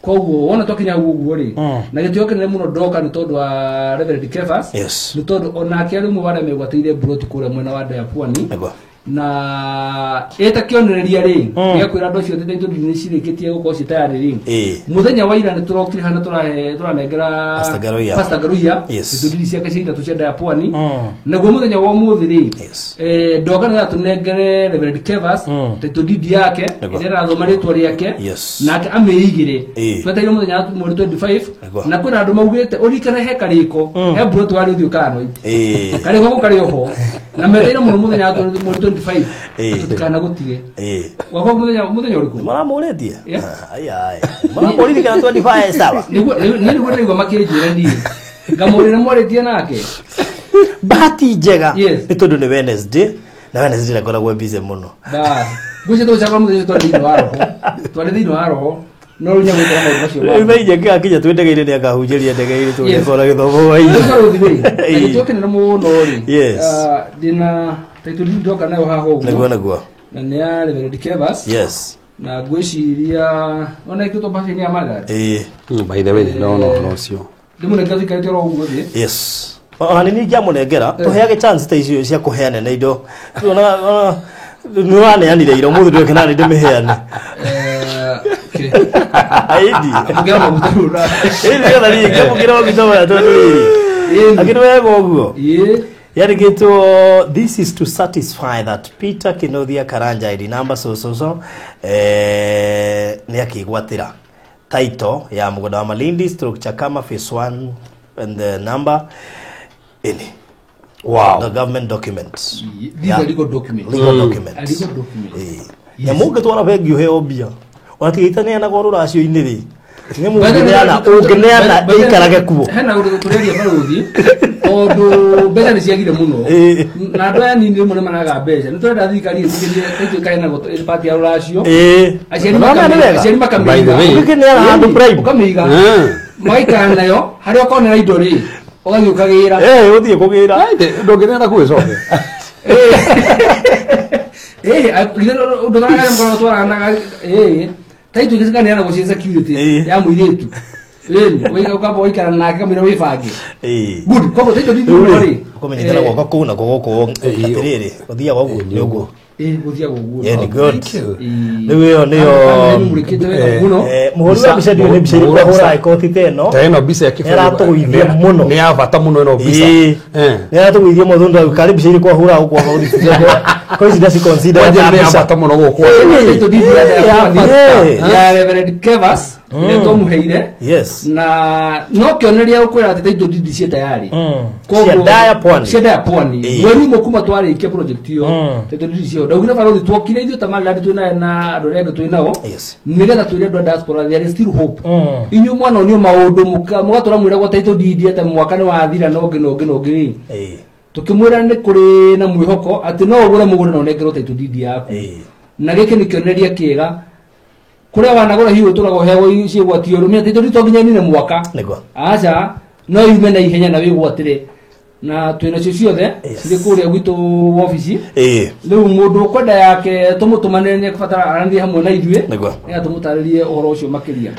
Koguo wona twakinya hau ũguo rĩ, na gĩtĩo kĩnene mũno ndoka nĩ tondũ wa Reverend Kefas, nĩ tondũ onake arĩ ũmwe wa arĩa megwatĩire mburoti kũrĩa mwena wa Ndaya Pwani. Na ĩta kĩonereria rĩ, gĩa kwĩra andũ acio atĩ title deed nĩ cirĩkĩtie gũkorwo ciĩ tayarĩ rĩ, mũthenya wa ira nĩ tũrokire hana tũrahe tũranengera Pastor Garuya. Pastor Garuya title deed ciake cia ithatũ cia Ndaya Pwani. Naguo mũthenya wa ũmũthĩ rĩ, ndoka nĩgetha tũnengere Reverend Kevas title deed yake ĩrĩa ĩrathoma rĩtwa rĩake, nake amĩigĩre. Twetereire mũthenya wa mweri 25. Na kwĩna andũ maugĩte ũririkane he karĩko he mburoti warĩ ũthiũ kanoi karĩko gũ karĩ oho na metereire mũno mũthenya wa mweri 25. Tũtikana gũtige wakwa mũthenya ũrĩkũ? Maramũrĩtie. Yeah. Ai maramũrĩtie kana 25 sawa. Nĩguo niĩ nĩguo ndĩraigua makĩnjĩra niĩ ngamũrĩra mwarĩtie nake. Bahati njega nĩ tondũ nĩ Wednesday na Wednesday ndakoragwo busy mũno. Bas ngwĩciria tũgũcagũra mũthenya ũcio twarĩ thĩinĩ wa roho, twarĩ thĩinĩ wa roho, no rĩu nyagwĩkĩra maũndũ macio rĩu mangĩ. thaa inya kĩgakinya twĩ ndege-inĩ nĩ akahunjĩria ndege-inĩ tũgĩkora gĩthomo hwainĩ. Rĩu barũthi rĩ, na gĩtĩo kĩnene mũno rĩ, ndĩna title deed ndoka nayo haha ũguo. Nĩguo. Na nĩ ya Reverend Kevas. Na ngwĩciria ona ĩkĩtwo mbaca-inĩ ya Margaret. By the way, no no no ũcio. Ndĩmũnengera tũikarĩte oro ũguo thĩ. Yes, ona nĩ ingĩamũnengera tũheage chance ta icio cia kũheana na indo. Ona nĩ ũraneanire ira ũmũthĩ ndweke nani ndĩmĩheane. Okay. Aidi. Amũkĩra maguta rĩu Ĩĩ nĩgetha niĩ ngĩamũkĩra maguta maya tondũ rĩrĩ. Akĩrĩ wega ũguo. Yandĩkĩtwo, "This is to satisfy that Peter Kinothia Karanja ID number so so so nĩ akĩgwatĩra title ya mũgũnda wa Malindi stroke Chakama phase 1 and the number ini." The government documents. These are legal documents. Legal documents. A legal document. Nyamũ ũngĩtwara bengi ũheo mbia ona tiga itaneanagwo rũracio-inĩ rĩ, nyamũ ũngĩneana ũngĩneana ĩikarage kuo. Hena ũndũ tũrĩaria barũthi tondũ mbeca nĩ ciagire mũno na andũ aya nini rĩmwe nĩ maraga mbeca. Nĩ tũrenda thirikari ĩtĩkĩrie ĩtuĩke ĩkaheanagwo ĩrĩ part ya rũracio. Aciari Nĩwona nĩ wega? aciari makamĩiga. By the way. Ũngĩkĩneana handũ prime. Ũkamĩiga magaikara nayo harĩa ũkonera indo rĩ, ũgathiĩ ũkagĩra. Ũthiĩ kũgĩra. Ndũngĩneana kuu ĩcoke. Ũndũ ũrĩa mũkoragwo twaranaga ta itũ gĩcikaneanagwo ciĩ security ya mũirĩtu. Ĩni ũkamba ũgaikara nake kamũira wĩbange. Good, koguo title deed Rĩu rĩ, rĩ, ũkũmenyithana guoko kũu na gũkũ atĩrĩrĩ ũthiaga ũguo nĩ ũguo. Gũthiaga ũguo. Yeah, ni good. Thank you. Rĩu ĩyo nĩyo Nĩmũrĩkĩte wega mũno. Mũhũri wa mbica ndiũĩ nĩ mbica ĩrĩkũ ahũraga ikoti ta ĩno. Ta ĩno mbica ya kĩbũrũri. Nĩaratũgũithia mũno. Nĩ ya bata mũno ĩno mbica. Nĩ aratũgũithia mũno tondũ karĩ mbica irĩkũ ahũraga gũkũ ahũri ko ici ndaci consider Kwanja ta nĩ ya mbica. bata mũno gũkũ. Title deed ya Ya bata. ya Reverend Kevas ĩrĩa twamuheire. Na no kĩonereria gũkwĩra atĩ title deed ciĩ tayarĩ. Cia Ndaya Pwani. Cia Ndaya Pwani. Mweri ũmwe kuma twarĩkia project ĩyo, title deed cio ndaugire barũthi twokire ithuĩ ta Maryland twĩ nayo na andũ arĩa angĩ twĩ nao nĩgetha twĩre andũ a diaspora there is still hope. Inyuĩ mwanonio maũndũ mũgatũra mwĩragwo title deed atĩ mwaka nĩ wathira na ũngĩ na ũngĩ na ũngĩ rĩ, tũkĩmwĩra nĩ kũrĩ na mwĩhoko atĩ no ũgũre mũgũnda na ũnengerwo title deed yaku. Na gĩkĩ nĩ kĩonereria kĩega kũrĩa wanagũra hihi ũtũraga ũheagwo ciĩgwatio rũmia title deed to nginya ĩnine mwaka. Aca, no yume na ihenya na wĩgwatĩre na twĩ nacio ciothe cirĩ kũrĩa gwitũ wabici. Rĩu mũndũ ũkwenda yake tũmũtũmanĩre nĩ ekũbatara aranĩrie hamwe na ithuĩ nĩgetha tũmũtarĩrie ũhoro ũcio makĩria.